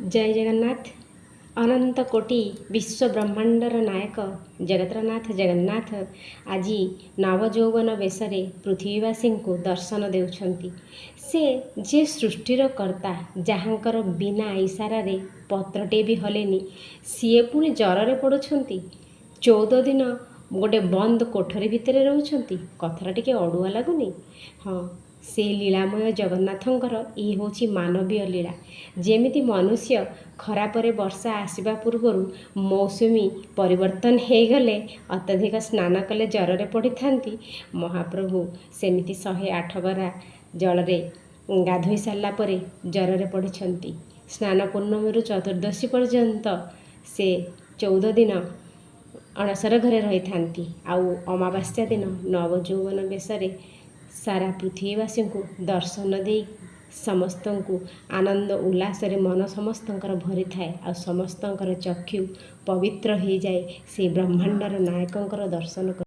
ଜୟ ଜଗନ୍ନାଥ। ଅନନ୍ତ କୋଟି ବିଶ୍ୱ ବ୍ରହ୍ମାଣ୍ଡର ନାୟକ ଜଗତରନାଥ ଜଗନ୍ନାଥ ଆଜି ନବଯୌବନ ବେଶରେ ପୃଥିବୀବାସୀଙ୍କୁ ଦର୍ଶନ ଦେଉଛନ୍ତି। ସେ ଯେ ସୃଷ୍ଟିର କର୍ତ୍ତା, ଯାହାଙ୍କର ବିନା ଇସାରାରେ ପତ୍ରଟିଏ ବି ହଲେନି, ସିଏ ପୁଣି ଜ୍ୱରରେ ପଡ଼ୁଛନ୍ତି, 14 ଦିନ ଗୋଟେ ବନ୍ଦ କୋଠରୀ ଭିତରେ ରହୁଛନ୍ତି। କଥାଟା ଟିକେ ଅଡ଼ୁଆ ଲାଗୁନି? ହଁ, ସେ ଲୀଳାମୟ ଜଗନ୍ନାଥଙ୍କର ଇଏ ହେଉଛି ମାନବୀୟ ଲୀଳା। ଯେମିତି ମନୁଷ୍ୟ ଖରା ପରେ ବର୍ଷା ଆସିବା ପୂର୍ବରୁ ମୌସୁମୀ ପରିବର୍ତ୍ତନ ହେଇଗଲେ ଅତ୍ୟଧିକ ସ୍ନାନ କଲେ ଜ୍ୱରରେ ପଡ଼ିଥାନ୍ତି, ମହାପ୍ରଭୁ ସେମିତି 108 ଗରା ଜଳରେ ଗାଧୋଇ ସାରିଲା ପରେ ଜ୍ୱରରେ ପଡ଼ିଛନ୍ତି। ସ୍ନାନ ପୂର୍ଣ୍ଣମୀରୁ ଚତୁର୍ଦ୍ଦଶୀ ପର୍ଯ୍ୟନ୍ତ ସେ 14 ଦିନ ଅଣସର ଘରେ ରହିଥାନ୍ତି ଆଉ ଅମାବାସ୍ୟା ଦିନ ନବଯୌବନ ବେଶରେ ସାରା ପୃଥିବୀବାସୀଙ୍କୁ ଦର୍ଶନ ଦେଇ ସମସ୍ତଙ୍କୁ ଆନନ୍ଦ ଉଲ୍ଲାସରେ ମନ ସମସ୍ତଙ୍କର ଭରିଥାଏ ଆଉ ସମସ୍ତଙ୍କର ଚକ୍ଷୁ ପବିତ୍ର ହେଇଯାଏ ସେଇ ବ୍ରହ୍ମାଣ୍ଡର ନାୟକଙ୍କର ଦର୍ଶନ କରି।